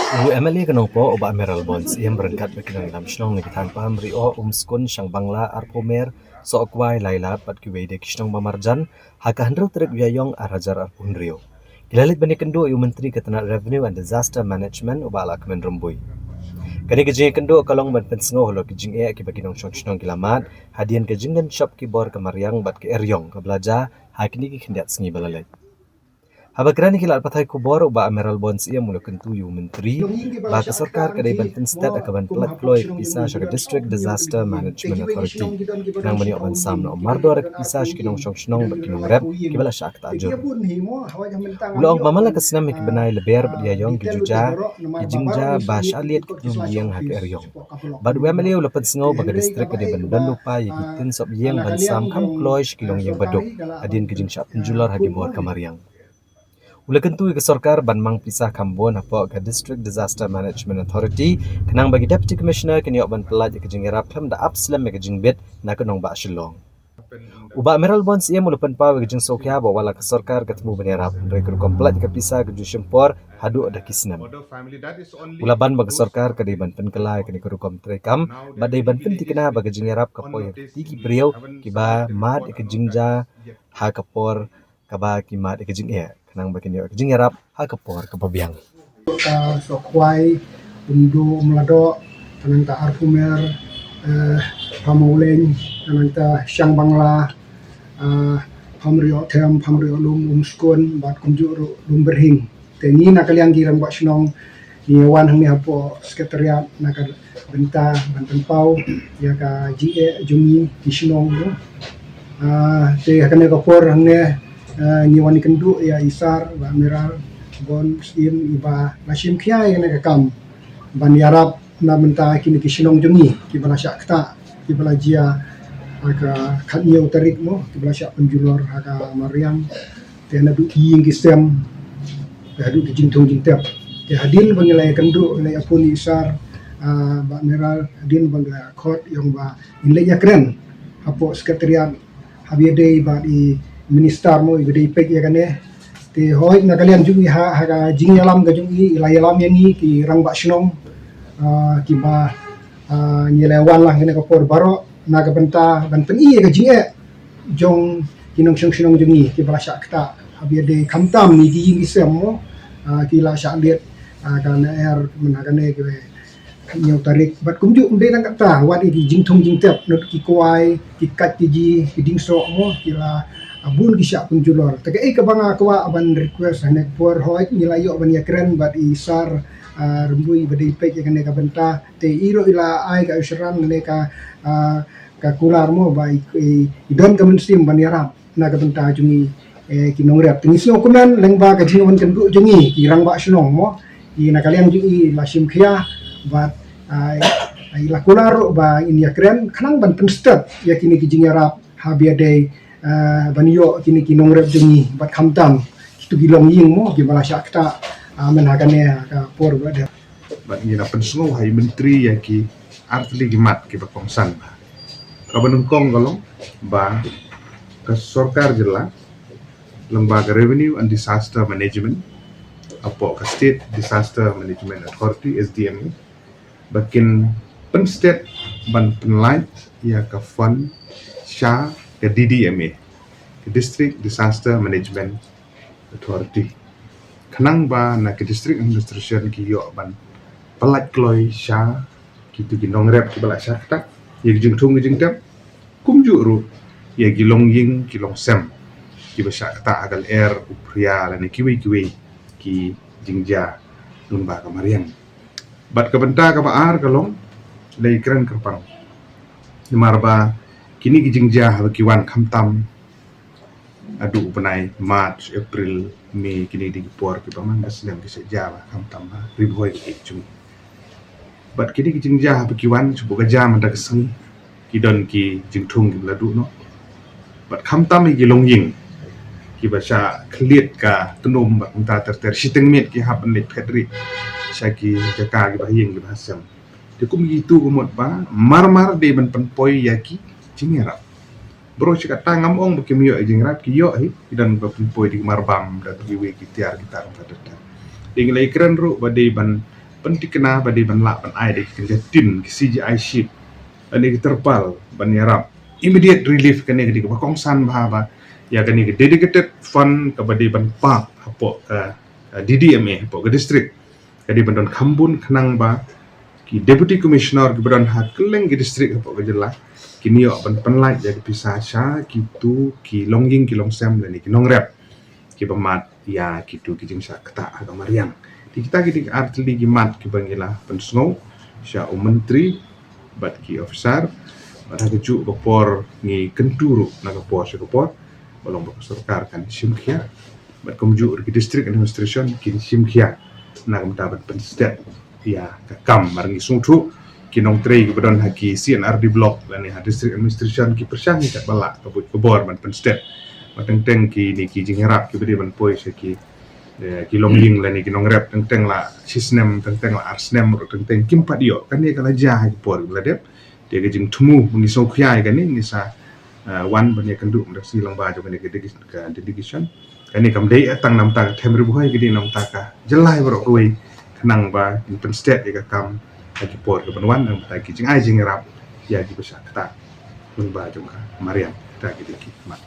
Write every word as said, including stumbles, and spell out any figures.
U M L A ka Nongpoh u Bah Mayralborn Syiem ryngkat bad ki nongïalam shnong na ki thaiñ Pamrioh, Umskun, Shangbangla, Arphumer, Sohkwai, Lailat bad kiwei de ki shnong ba marjan ha ka hynriew tarik u Ïaïong ar hajar arphew hynriew. Ki la leit ban ïakynduh ïa u Myntri ka tnat Revenue and Disaster Management u Bah Lahkmen Rymbui. Kane ka jingïakynduh ka long ban pynsngew halor ki jingeh kiba ki nongshong shnong ki la mad hadien ka jingdon shop ki bor ka mariang bad ka eriong kaba la jia ha kine ki khyndiat sngi ba la leit. Haba kren ha ki lad pathai khubor u Bah Mayralborn Syiem u la kyntu ïa u Myntri ba ka sorkar ka dei ban pynsted ha ka ban pyllait kloi ka pisa sha ka District Disaster Management Authority khnang ban ïoh ban sam noh mardor ka pisa sha ki nongshong shnong bad ki nongrep kiba la shah ktah jur. U la ong ba man la ka snem ha ki bnai Lber bad Ïaïong ki ju jia ki jingjia ba shah liat ki tnum ïing ha ka eriong. Bad u M L A u la pynsngew ba ka district ka dei ban don lypa ïa ki tin sop ïing ban sam kham kloi sha ki longïing baduk hadien ka jingshah pynjulor ha ki bor ka mariang. U la kyntu ïa ka sorkar ban mang pisa kham bun hapoh ka District Disaster Management Authority khnang ba ki Deputy Commissioner kin ïoh ban pyllait ïa ka jingïarap khlem da ap slem ïa ka jingbit na ka nongbah Shillong. U Bah Mayralborn Syiem u la pynpaw ïa ka jingsngewkhia ba wat la ka sorkar ka thmu ban ïarap hynrei ka rukom pyllait ïa ka pisa ka ju shim por haduh da ki snem. U la ban ba ka sorkar ka dei ban pynkylla ïa kane ka rukom treikam bad dei ban pynthikna ba ka jingïarap ka poi ha ki kti ki briew kiba mad ïa ka jingjia ha ka por kaba ki mad ïa ka jingeh khnang ba kin ïoh ïa ka jingïarap ha ka por kaba biang. Ka Sohkwai, Umdo, Umladoh, ka nangta Arphumer, eh, Pamawleng, ka nangta Shangbangla, eh, Pamrioh Them, Pamrioh Lum, Umskun bad kumjuh ruh Lumbyrhing. Te ngi na ka liang ki rangbah shnong ngi wan hangne hapoh Secretariat na ka bynta ban pynpaw ïa ka jingeh jong ngi ki shnong tu. Ah, te ha kane ka por hangne, ah, ngi wan ïakynduh ïa i Sar Bah Mayralborn Syiem iba la shim khia ïa kane ka kam ban ïarap na bynta kine ki shnong jong ngi kiba la shah ktah, kiba la jia ha ka khathynñiew tarik mo, kiba la shah pynjulor ha ka mariang. Te naduh ki ïing ki sem, te haduh ki jingthung jingtep. Te hadien ba ngi la ïakynduh, la ïaphone i Sar, ah, Bah Mayral, hadien ba ngi la khot ïa u ba ngin leit ïakren hapoh Secretariat, haba ïadei bad i Minister mo iba dei peit ïa kane. Te hooid na ka liang jong i ha, ha ka jingïalam ka jong i, i la ïalam ïa ngi ki rangbah shnong, ah, kiba, ah, ngi la wan lang kane ka por baroh na ka bynta ban pyni ïa ka jingeh jong ki nongshong shnong jong ngi kiba la shah ktah. Haba ïadei khamtam ïa ki ïing ki sem mo, ah, ki la shah liat, ah, ka lyer mynta kane ki khathynñiew tarik. Bad kumjuh ym dei tang katta, wat ïa ki jingthung jingtep, nud ki kwai, ki kait ki ji, ki dieng soh mo, ki la, ah, bun ki shah pynjulor. Te kaei kaba nga kwah ban request ha kane ka por, hooid ngi la ïoh ban ïakren bad i Sar, ah, Rymbui ba dei peit ïa kane ka bynta. Te i ruh i la ai ka assurance ne ka, ah, ka kular mo ba i, i, i don ka mynsiem ban ïarap na ka bynta jong ngi, eh, ki nongrep. Te ngi sngewkmen lyngba ka jingwan kynduh jong ngi ki rangbah shnong mo, i na ka liang jong i la shim khia bad, ah, i la kular ruh ba in ïakren khnang ban pynsted ïa kine ki jingïarap haba ïadei, ah, ban ïoh kine ki nongrep jong ngi bad khamtam kitu ki longïing mo kiba la shah ktah, ah, mynta kane ka por ba dep. Bad ngi la pynsngew ha i Myntri ïa ki artylli ki mat kiba kongsan. Kaba nyngkong ka long ba ka sorkar jylla lyngba ka Revenue and Disaster Management hapoh ka State Disaster Management Authority, S D M A, ba kin pynsted ban pynlait ïa ka fund sha ka D D M A, ka District Disaster Management Authority, khnang ba na ka District Administration ki ïoh ban pyllait kloi sha kitu ki nongrep kiba la shah ktah ïa ki jingthung ki jingtep, kumjuh ruh ïa ki longïing ki longsem kiba shah ktah ha ka lyer u phria lane kiwei kiwei ki jingjia lyngba ka mariang. Bad ka bynta kaba ar ka long, la ïakren kyrpang namar ba kine ki jingjia haba ki wan khamtam haduh u bnai March, April, May, kine dei ki por kiba man ka snem ki shah jia ba khamtam ha Ri Bhoi ka jong ngi. Bad kine ki jingjia haba ki wan shu buh ka jia mynta ka sngi, ki don ki jingthung kiba la duh noh. Bad khamtam ïa ki longïing kiba shah khlieh ka tnum bad kumta ter ter, shiteng miet ki hap ban leit phet rit sha ki jaka kiba ha ïing kiba ha sem. Te kum kitu ka mut ba mar mar dei ban pynpoi ïa ki jingïarap. Baroh shi katta ngam ong ba kim ïoh ïa ki jingïarap, ki ïoh hi, ki don ba pynpoi da ki marbam, da kiwei ki tiar ki tar kumta ter ter. Te ngi la ïakren ruh ba dei ban pyntikna ba dei ban lah ban ai da ki kynja tin, ki C G I sheet, kane ki terpal ban ïarap immediate relief, kane ka dei kaba kongsan bha ba ïa kane ka dedicated fund kaba dei ban pap hapoh ka, uh, D D M A hapoh ka district, ka dei ban don kham bun khnang ba ki deputy commissioner kiba don ha kylleng ki district hapoh ka jylla kin ïoh ban pynlait ïa ki pisa sha kitu ki longïing ki longsem lane ki nongrep kiba mad ïa kitu ki jingshah ktah ha ka mariang. Te kita ki dei ki ar tylli ki mat kiba ngi la pynsngew sha u myntri bad ki officer, bad ha kajuh ka por ngi kyntu ruh na ka por sha ka por ba long ba ka sorkar kan shim khia bad kumjuh ruh ki district administration kin shim khia na ka bynta ban pynstet ïa ka kam. Mar ngi sngewthuh ki nongtrei kiba don ha ki C and R D block lane ha district administration ki pyrshang ïa katba lah ka buit ka bor ban pynstet. Ba teng teng kine ki jingïarap kiba dei ban poi sha ki, eh, ki longïing lane ki nongrep teng teng la shi snem, teng teng la ar snem ruh teng teng kim pat ïoh. Kane ka la jia ha ki por kiba la dep. Te ka jingthmu ba ngi sngewkhia ïa kane, ngi sa, eh, wan ban ïakynduh mynta ka sngi lyngba jong kane ka dele-, ka delegation. Kane kam dei tang na bynta ka them Ri Bhoi, ka dei na bynta ka jylla baroh kawei, khnang ba kin pynstet ïa ka kam ha ki por kiban wan, na bynta ki jingai jingïarap ïa kiba shah ktah lyngba jong ka mariang. Kita ki dei ki mat.